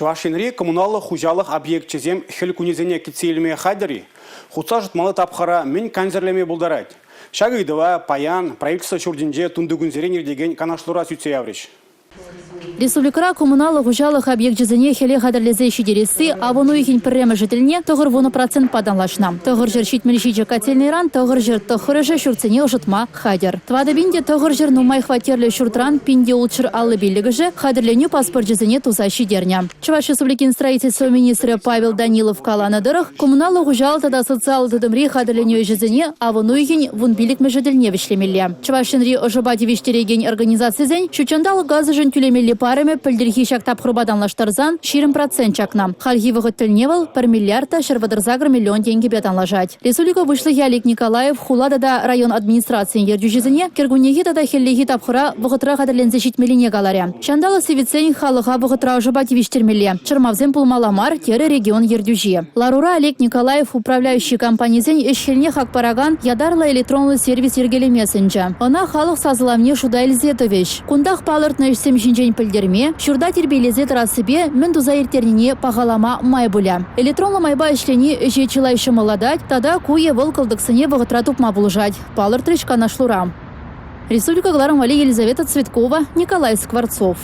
Чӑваш Енри коммуналлӑ хуҫалӑх объекчӗсем хӗл кунӗсене кӗтсе илме хатӗр-и? Хутса ӑшӑтмалли тапхӑра мӗн кансӗрлеме пултарать? Ҫак ыйтӑва паян правительство ҫуртӗнче тунтикунсерен иртекен канашлура сӳтсе яврӗҫ. Республикӑра коммуналлӑ хуҫалӑх объекчӗсене хӗле хатӗрлесе ҫитересси авӑн уйӑхӗн пӗрремӗшӗ тӗлне 90 процентпа танлашнӑ. 977 котельнӑйран 909-шӗ ҫуртсене ӑшӑтма хатӗр. 4900 нумай хваттерлӗ ҫуртран 1655-шӗ хатӗрленӳ паспорчӗсене туса ҫитернӗ. Чӑваш Республикин строительство министрӗ Павел Данилов каланӑ тӑрӑх, коммуналлӑ хуҫалӑх тата социаллӑ тытӑмри хатӗрленӳ ӗҫӗсене авӑн уйӑхӗн вунпиллӗкмӗшӗ тӗлне вӗҫлемелле. Чӑваш Енри ӑшӑпа тивӗҫтерекен организацисен ҫутҫанталӑк газӗшӗн тӳлемелли парӑмӗ пӗлтӗрхи ҫак тапхӑрпа танлаштарсан 20% чакнӑ. Хальхи вӑхӑт тӗлне вӑл пӗр миллиард та 138 миллион тенкӗпе танлашать. Республика Пуҫлӑхӗ Олег Николаев хула тата район администрацийӗн ертӳҫисене кӗркуннехи тата хӗллехи тапхӑра вӑхӑтра хатӗрленсе ҫитмеллине каларӗ. Ҫанталӑк сивӗтсен халӑха вӑхӑтра ӑшӑпа тивӗҫтермелле, чӑрмавсем пулмалла мар, терӗ регион ертӳҫи. Ларура Олег Николаев управляющи компанисен ӗҫ-хӗлне хак паракан ятарлӑ электронлӑ сервис йӗркелеме сӗнчӗ. Ӑна халӑх сасӑлавне шута илсе тӑвӗҫ. Кунтах палӑртнӑ ӗҫсем ҫинчен пӗлтерме, ҫурта тирпейлесе тӑрассипе мӗн туса ирттернине пахалама май пулӗ. Электронлӑ майпа ӗҫлени ӗҫе чылай ҫӑмӑллатать тата ку е вӑл кӑлтӑксене вӑхӑтра тупма пулӑшать, палӑртрӗҫ канашлура. Республика кӑларӑм валли Елизавета Цветкова, Николай Скворцов.